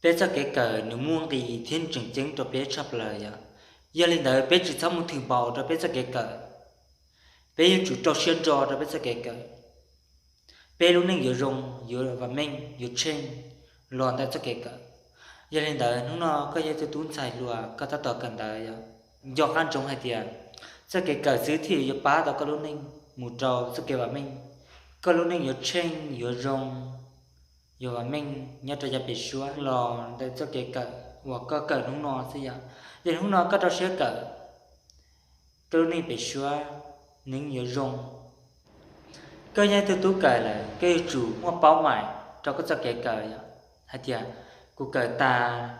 Peb txoj kev kawm nws muaj nqis thiab nws tseem ceeb rau peb tshaj plaws yom. Yog li ntawd peb tsis txhob mus thwm npaum rau peb txoj kev kawm. Peb yuav tsum rau siab ntso rau peb txoj kev kawm. Peb lub neej yuav zoo, yuav vam meej, yuav tsheej los ntawm txoj kev kawm. Yog li ntawd hnub no koj yog ib tug tub ntxhais hluas, koj tab tom kawm ntawv yom, nco qab ntsoov hais tias txoj kev kawm xwb thiaj yuav pab tau koj lub neej mus rau txoj kev vam meej. Koj lub neej yuav tsheej, yuav zoo, yuav vam meej nyob rau yav pem suab los ntawm txoj kev kawm uas koj kawm hnub no xwb yom. Yog hnub no koj rau siab kawm, koj lub neej pem suab nws yuav zoo. Koj yog ib tug tub kawm lawm, koj yuav tsum muaj paub maim rau koj txoj kev kawm yom, hais tias kuv kawm tas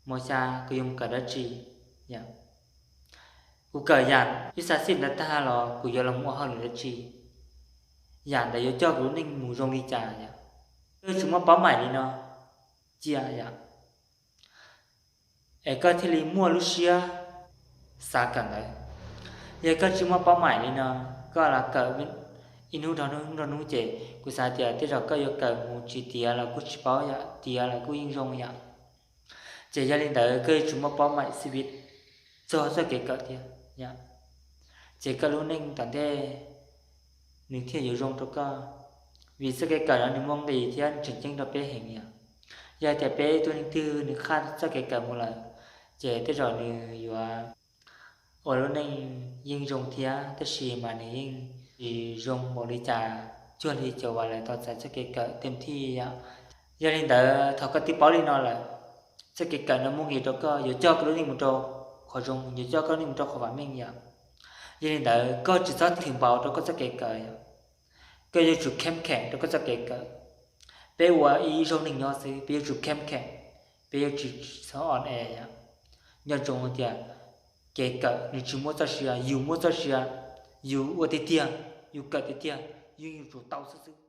mos xya kuv yuav mus kawm dab tsi yom. Kuv kawm yam ib xav xij ntawd tag los kuv yuav los mus ua hauj lwm dab tsi, yam ntawd yuav coj kuv lub neej mus zoo li cas yom. Koj yuav tsum muaj paub maim li no cia yom, es koj thiaj li muaj lub siab xav kawm ntawv. Yog koj tsis muaj paub maim li no, koj los kawm ib hnub dhau hnub dhau hnub ces kuv xav tias tej zaum koj yuav kawm mus tsis tiav los kuj tsis paub yom, tiav los kuj yeej zoo yom. Ces yog li ntawd koj yuav tsum muaj paub maim xib vib txog txoj kev kawm thiab yom, ces koj lub neej tom ntej nws thiaj yuav zoo rau koj. Vim txoj kev kawm no nws muaj nqis thiab nws tseem ceeb rau peb heev yom. Yog tias peb tus neeg twg nws qhaj txoj kev kawm mus lawm, ces tej zaum nws yuav ua lub neej yeej zoo thiab, tab sis mas nws yeej tsis zoo npaum li cas cuag li cov uas lawv tau txais txoj kev kawm tej thib yom. Yog li ntawd thaum koj twb paub li no lawm, txoj kev kawm no muaj nqis rau koj, yuav coj koj lub neej mus rau qhov zoo, yuav coj koj lub neej mus rau qhov vam meej yom. Yog li ntawd koj tsis txhob thwm npaum rau koj txoj kev kawm yom. Koj yuav tsum kheem kheem rau koj txoj kev kawm. Peb ua ib zaug neeg nyob xwb, peb yuav tsum kheem kheem, peb yuav tsum txhob on e yom. Nco ntsoov tias kev kawm nws tsis muab txoj sia, yus muab txoj sia, yus ua tiag tiag, yus kawm tiag tiag, yus yuav tsum tau xwb xwb.